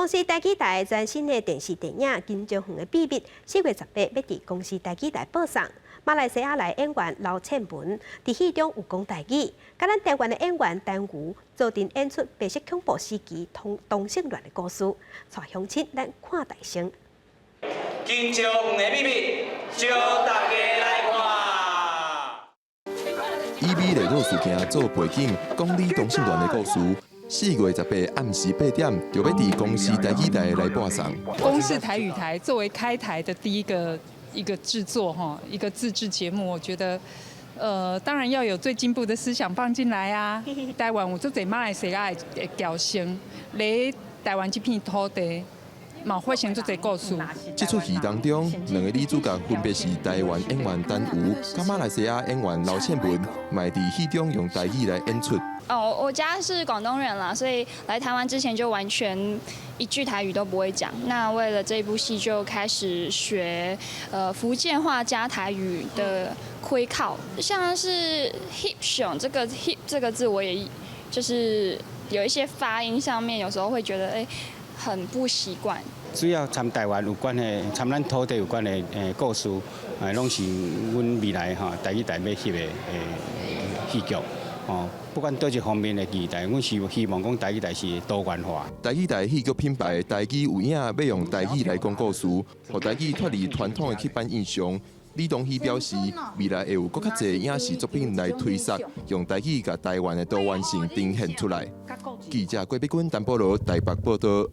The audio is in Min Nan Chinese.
公視台語台全新的電視電影《金石園的秘密》，4月18欲佇公視台語台播送。馬來西亞來演員劉倩文佇戲中有講台語，佮咱台灣的演員陳瑜做陣演出白色恐怖時期同同性戀的故事，帶鄉親來看大聲。金石園的秘密，招大家來看。以美麗島事件做背景，講女同性戀的故事。4月18暗時8點，就欲佇公視台語台來播送。公視台語台作為開台的第一個一個製作哈，一個自製節目，我覺得，當然要有最進步的思想放進來啊。台灣有足濟馬來西亞的僑生，來台灣這片土地，嘛發生足濟故事。這齣戲當中，兩個女主角分別是台灣演員陳瑜，佮馬來西亞演員劉倩文，嘛佇戲中用台語來演出。哦，我家是廣東人啦，所以來台灣之前就完全一句台語都不會講。那為了這部戲，就開始學福建話加台語的開口，像是翕相這個翕這個字，我也就是有一些發音上面，有時候會覺得很不習慣。主要參台灣有關的、參咱土地有關的故事，攏是阮未來吼台語台欲翕的戲劇。哦，不管佗一方面的期待，阮是希望講台語台是多元化。台語台戲劇品牌台語有影欲用台語來講故事，予台語脫離傳統的刻板印象。李東熙表示，未來會有閣較濟影視作品來推捒，用台語共台灣的多元性呈現出來。記者郭碧君、陳保羅台北報道。